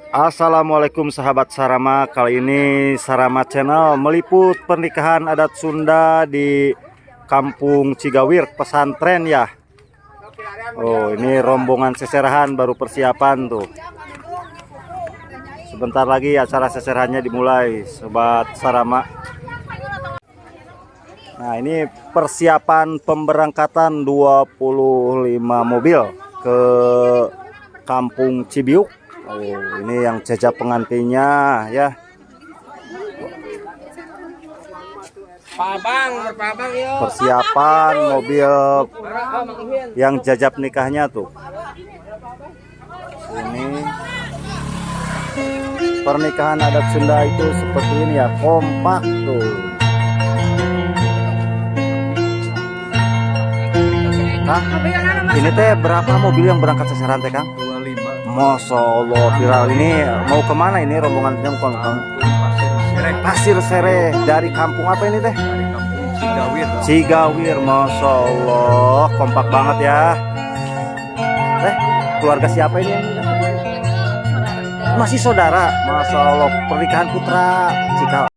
Assalamualaikum sahabat Sarama. Kali ini Sarama Channel meliput pernikahan adat Sunda di Kampung Cigawir, pesantren ya. Oh, ini rombongan seserahan baru persiapan tuh. Sebentar lagi acara seserahannya dimulai, sobat Sarama. Nah, ini persiapan pemberangkatan 25 mobil ke Kampung Cibiuk. Oh, ini yang jajab pengantinnya ya. Pabang, Pabang yo. Persiapan mobil yang jajab nikahnya tuh. Ini pernikahan adat Sunda itu seperti ini ya, kompak tuh. Kang, ini teh berapa mobil yang berangkat seserahan teh, Kang? 25. Masya Allah, viral ini mau kemana ini rombongannya, mau ke Pasir Sereh. Pasir Sereh dari kampung apa ini teh? Dari kampung Cigawir. Cigawir, Masya Allah, kompak banget ya. Teh, keluarga siapa ini? Masih saudara, Masya Allah, pernikahan putra Cikal.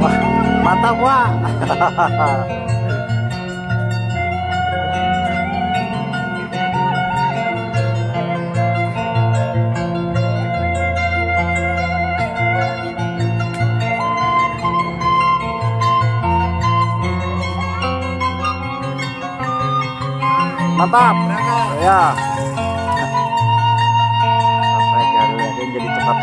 Wah, mantap, Wak. Mantap. Ya. Sampai ada yang jadi cepat.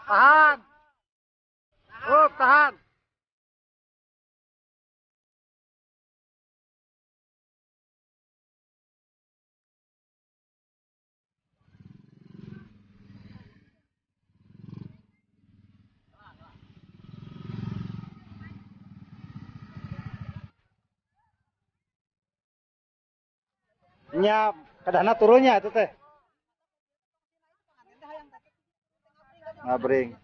Tahan. Up, tahan. Nya, kadahna turunnya itu teh. Ngabring.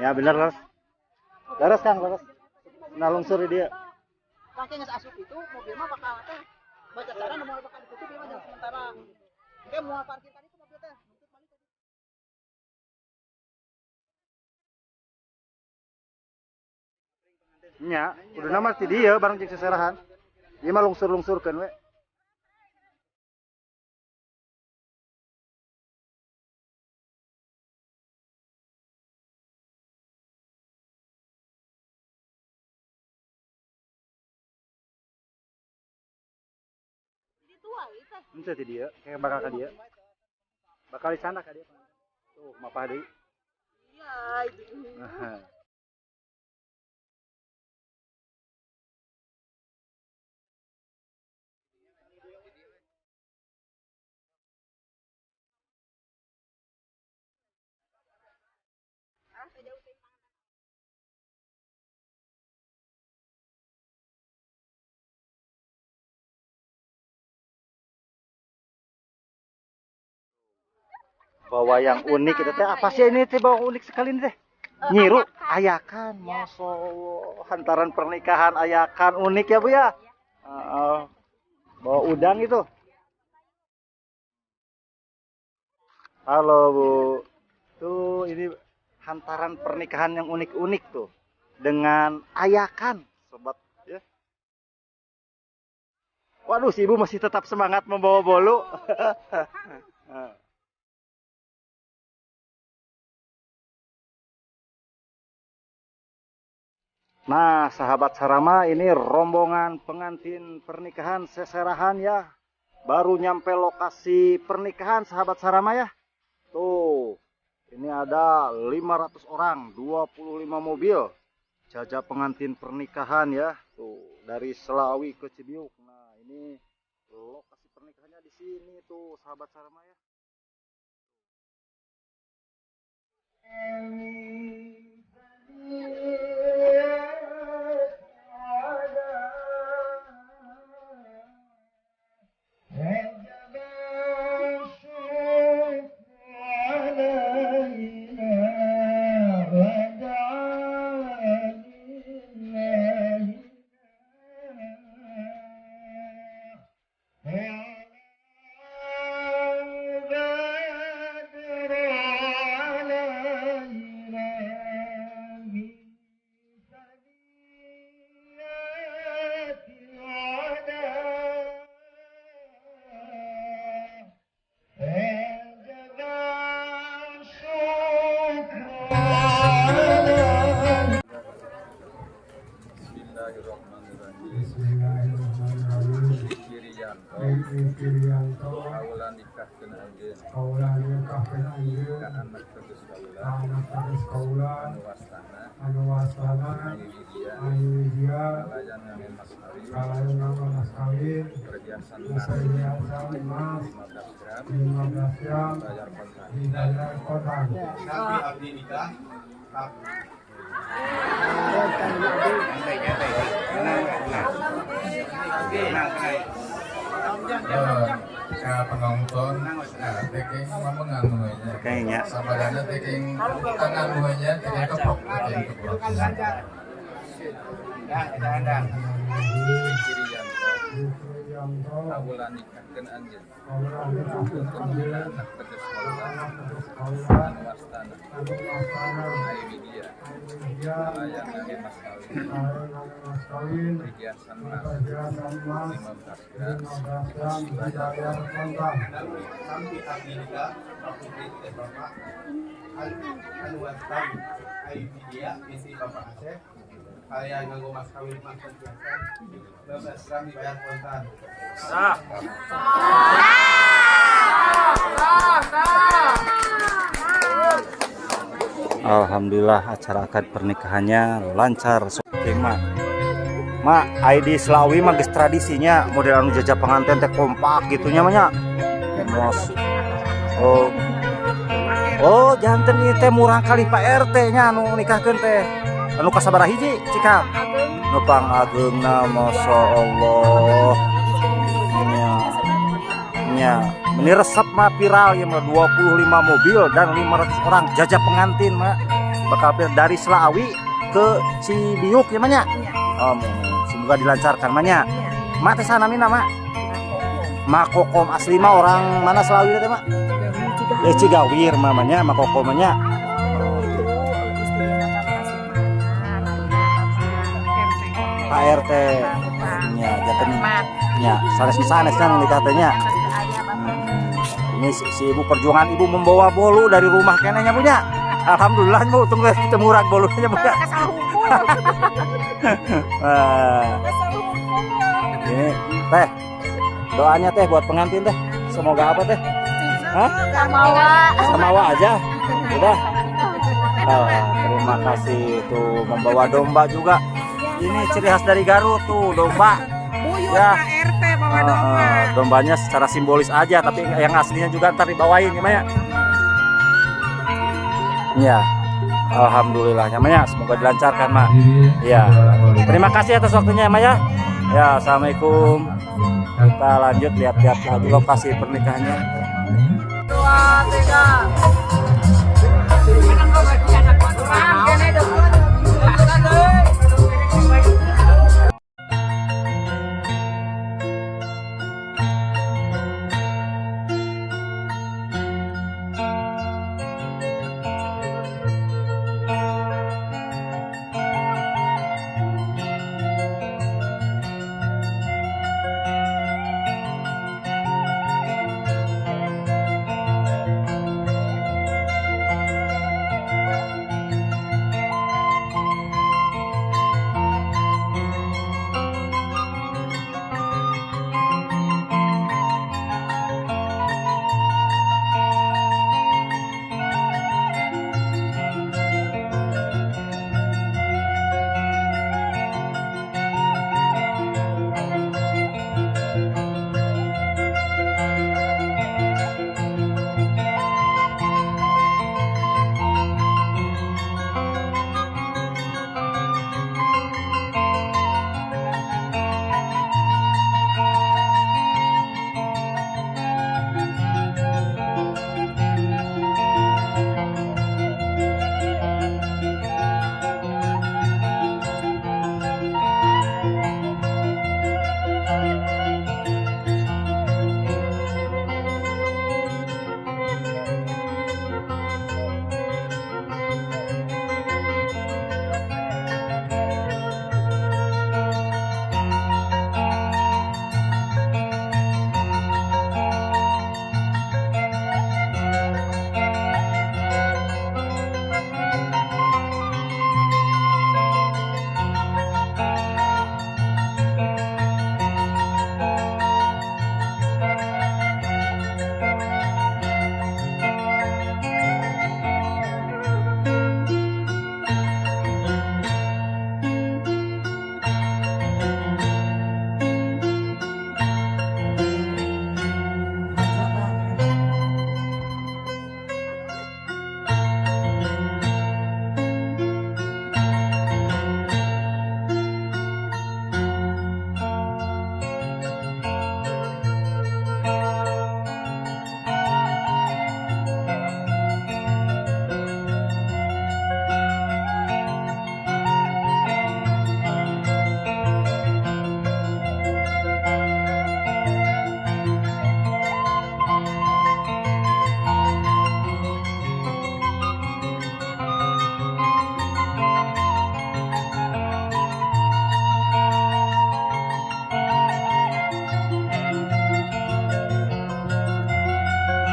Ya bener leres. Leres Kang, leres. Nah lungsur di dia. Kaki geus asup itu mobil mah bakal teh baca cara nu bakal ditutup ieu mah jangan sementara. Oke, mau parkir tadi itu mobil teh. Nuntut balik tadi. Nya, kuduna mah ti dieu bareng jeung seserahan. Ieu mah lungsur-lungsurkeun we. Henteu ti dieu, kayak bakal ka dieu. Bakal di sana ka dieu. Tuh, mapah deui. Iya, itu. Nah. Bawa yang unik itu teh apa sih ini teh, bawa unik sekali ini teh? Nyiru ayakan, Masya Allah, hantaran pernikahan ayakan unik ya Bu ya. Heeh. Bawa udang itu. Halo Bu, tuh ini hantaran pernikahan yang unik-unik tuh dengan ayakan sobat ya. Waduh, si ibu masih tetap semangat membawa bolu. Nah, sahabat Sarama, ini rombongan pengantin pernikahan seserahan ya. Baru nyampe lokasi pernikahan sahabat Sarama ya. Tuh, ini ada 500 orang, 25 mobil. Jajah pengantin pernikahan ya. Tuh, dari Selawi ke Cibiuk. Nah, ini lokasi pernikahannya di sini tuh sahabat Sarama ya. Bismillahirrahmanirrahim. Bismillahirrahmanirrahim. Kiriyanto Ing Kiriyanto kaula nikahkeun anjeun kaula nikahkeun anjeun ka anak teges kaula anak teges kaula anu wastana anu wastana Ayu Widya Ayu Widya kalayan ngangge mas kawin kalayan nganggo mas kawin perhiasan emas perhiasan emas 15 gram 15 gram bayar kontan. Dibayar kontan. Sampai abdi nikah. Ka penonton taking memenang nuhanya. Kayaknya. Sabarana taking tangan nuhanya taking kepok taking kepok. Kiriyanto Kiriyanto kaula nikahkeun anjeun kaula nikahkeun anjeun anak teges kaula anak teges kaula anu wastana anu wastana Ayu Widya Ayu Widya kalayan ngangge mas kawin kalayan nganggo mas kawin perhiasan emas perhiasan emas 15 gram 15 gram dibayar kontan. Sampai abdi nikah putri teh bapak anu wastana Ayu Widya bisi bapak Asep kalian nganggo mas kawin emas perhiasan 15 gram dibayar kontan. Sah. Sah, sah. Alhamdulillah, acara akad pernikahannya lancar. Mak, Mak, di Slawi mah geus tradisinya model anu jajah pengantin teh kompak gitu nya, mah nya. Mos. Oh. Oh, janten ieu teh murangkalih Pak RT nya anu nikahkeun teh. Anu kasabaraha hiji cikal? Nu pangageungna, Masya Allah. Nya. Nya, ini resep mah viral ya mah, 25 mobil dan 500 orang jajah pengantin mah. Bakal viral dari Slawi ke Cibiuk ya, mah nya. Oh, semoga dilancarkan, mah nya. Mak teh sanamina, Mak? Mak Kokom asli mah orang mana Slawi teh, Mak? Eh, Cigawir mamanya, Mak Kokom nya. Itu istrinya Bapak Sumana. Pak RT. Nya, janten nya sanes sanes kan nikah teh nya. Ini si ibu, perjuangan ibu membawa bolu dari rumah keneh nya punya. Alhamdulillah, Bu, tunggu ketemu rak bolunya punya. Wah. Ini teh doanya teh buat pengantin teh semoga apa teh? Hah? Samawa aja. Udah. Oh, terima kasih tuh membawa domba juga. Ini ciri khas dari Garut tuh, domba. Ya. RT bawa Dombanya secara simbolis aja, tapi yang aslinya juga ntar dibawain gimana ya? Ya. Alhamdulillah namanya, semoga dilancarkan, Mak. Ya. Terima kasih atas waktunya ya, Mak ya. Ya, assalamualaikum. Kita lanjut lihat-lihat lagi lokasi pernikahannya. Dua, tiga.